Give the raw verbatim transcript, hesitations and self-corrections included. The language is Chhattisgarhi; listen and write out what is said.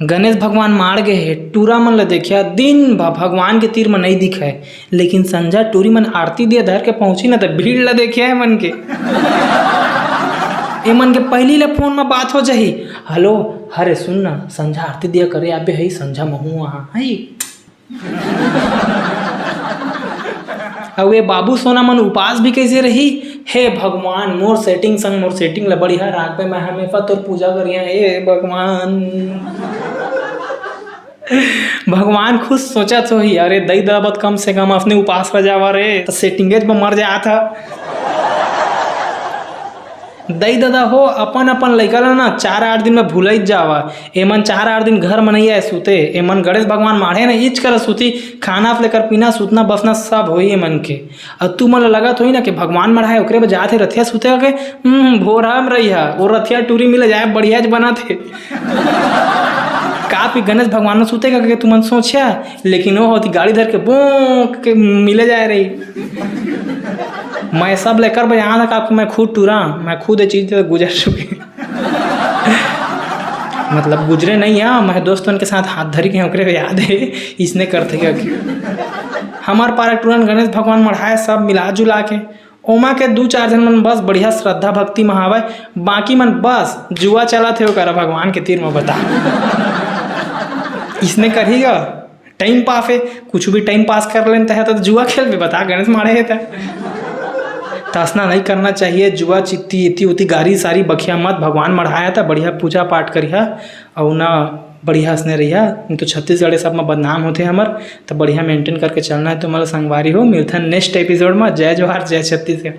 गणेश भगवान माढ़ गे हे, टूरा मन ल देखिया, दिन भर भगवान के तीर म नइ दिखय, लेकिन संझा टूरी मन आरती दिया धर के पहुंची न, त भीड़ ल देखिया ए मन के। ए मन के पहिली ले फोन म बात हो जाही, "हेलो, हरे सुन न, संझा आरती दिया करे आबे हई, संझा महू आहा हई।" अउ ये बाबू सोना मन उपास भी कैसे रही? "हे भगवान, मोर सेटिंग संग मोर सेटिंग ल बढ़िया राखबे, मैं हमेशा तोर पूजा करिया, हे भगवान।" भगवान खुश सोचत होही, "अरे दई ददा बत कम से कम अपने उपास रह जावा रे, त सेटिंगेज म मर जात ह।" दई ददा हो, अपन अपन लइका ल ना चार आठ दिन म भुलई जावा। एमन चार आठ दिन घर म नइ आए सुते। एमन गणेश भगवान माढ़े न इच कर सुती, खाना से लेकर पीना, सुतना बसना सब होई एमन के। अउ तुमन ल लगत होई ना कि भगवान मढ़ाए ओकरे बर जात हे रथिया सुते के, हम्म, भोरहा म रहिहा, ओ रथिया टूरी मिले जाए बढ़िया ज बनत हे। का पी गणेश भगवान म सुते के तुमन सोचिया, लेकिन ओ होती गाड़ी धर के बोंक के मिले जाए रही। मैं सब लेकर बजाना था, काकू, मैं खुद टूरा, मैं खुद ये चीज से गुजर चुके। मतलब गुजरे नहीं है, मैं दोस्तों के साथ हाथ धरी के ओकरे को याद है, इसने करते क्या कि हमार पारा टूरन गणेश भगवान मढ़ाए सब मिला जुला के, ओमा के दू चार झन मन बस बढ़िया श्रद्धा भक्ति में हावय, बाकी मन बस जुआ चलत हे ओकरा भगवान के तीर में बता। इसने करही गा। टाइम पास है, कुछ भी टाइम पास कर लेन तहे, त जुआ खेलबे बता, गणेश माढ़े हे त। त असना नहीं करना चाहिए, जुआ चित्ती इति उति गारी सारी बखिया मत, भगवान मढ़ाया त बढ़िया पूजा पाठ करिहा, अउ ना बढ़िया असने रहिया, नहीं तो छत्तीसगढ़ सब में बदनाम होते हमर, त बढ़िया मेंटेन करके चलना है तुम्हारा संगवारी हो। मिलथन नेक्स्ट एपिसोड में। जय जोहार, जय छत्तीसगढ़।